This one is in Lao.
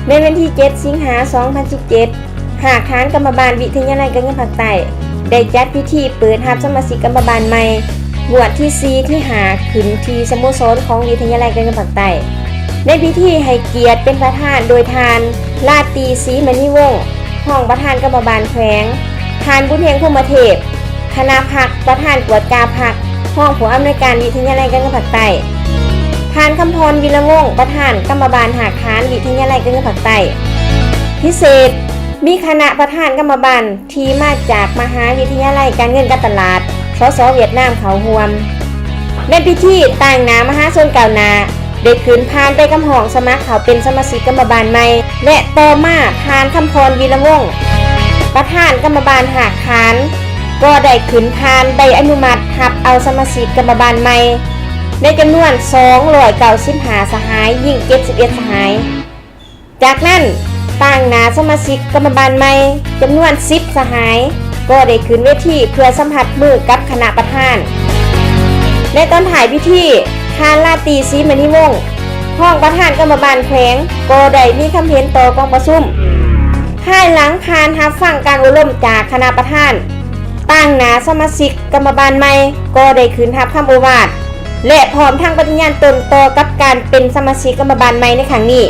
ໃນວັນທີເຈັດ ສິງຫາ ສອງພັນສິບເຈັດ, ຮາກຖານກຳມະບານວິທະຍາໄລການເງິນພາກໃຕ້ ໄດ້ຈັດພິທີເປີດຮັບສະມາຊິກກຳມະບານໃໝ່ ງວດທີສີ່ ທີຫ້າ ຂຶ້ນທີ່ສະໂມສອນຂອງວິທະຍາໄລການເງິນພາກໃຕ້. ໃນພິທີໃຫ້ກຽດເປັນປະທານໂດຍທ່ານ ລາຕີ ສີມະນີວົງ ຮອງປະທານກຳມະບານແຂວງ, ທ່ານ ບຸນເຮັງ ພົມມະເທບ ຄະນະພັກ ປະທານກວດກາພັກ, ຮອງຜູ້ອຳນວຍການວິທະຍາໄລການເງິນພາກໃຕ້, ທ່ານ ຄຳພອນ ວິລະວົງ ປະທານກຳມະບານຮາກຖານວິທະຍາໄລການເງິນພາກໃຕ້. ພິເສດ, ມີຄະນະປະທານກຳມະບານທີ່ມາຈາກມະຫາວິທະຍາໄລການເງິນການຕະຫຼາດ ສສ ຫວຽດນາມ ເຂົ້າຮ່ວມ. ໃນພິທີ, ຕາງໜ້າມະຫາຊົນກ້າວໜ້າ ໄດ້ຂຶ້ນຜ່ານໃບຄຳຮ້ອງສະໝັກເຂົ້າເປັນສະມາຊິກກຳມະບານໃໝ່ ແລະ ຕໍ່ມາທ່ານ ຄຳພອນ ວິລະວົງ ປະທານກຳມະບານຮາກຖານ ກໍໄດ້ຂຶ້ນຜ່ານໃບອະນຸມັດຮັບເອົາສະມາຊິກກຳມະບານໃໝ່ ໃນຈຳນວນສອງຮ້ອຍເກົ້າສິບຫ້າສະຫາຍ, ຍິງເຈັດສິບເອັດສະຫາຍ. ຈາກນັ້ນ, ຕາງໜ້າສະມາຊິກກຳມະບານໃໝ່ຈຳນວນສິບສະຫາຍ ກໍໄດ້ຂຶ້ນເວທີເພື່ອສຳຜັດມືກັບຄະນະປະທານ. ໃນຕອນທ້າຍພິທີ, ທ່ານ ລາຕີ ສີມະນີວົງ ຮອງປະທານກຳມະບານແຂວງ ກໍໄດ້ມີຄຳເຫັນຕໍ່ກອງປະຊຸມ. ພາຍຫຼັງຜ່ານຮັບຟັງການໂອ້ລົມຈາກຄະນະປະທານ, ຕາງໜ້າສະມາຊິກກຳມະບານໃໝ່ກໍໄດ້ຂຶ້ນຮັບຄຳໂອວາດ ແລະ ພ້ອມທັງປະຕິຍານຕົນຕໍ່ກັບການເປັນສະມາຊິກກຳມະບານໃໝ່ໃນຄັ້ງນີ້.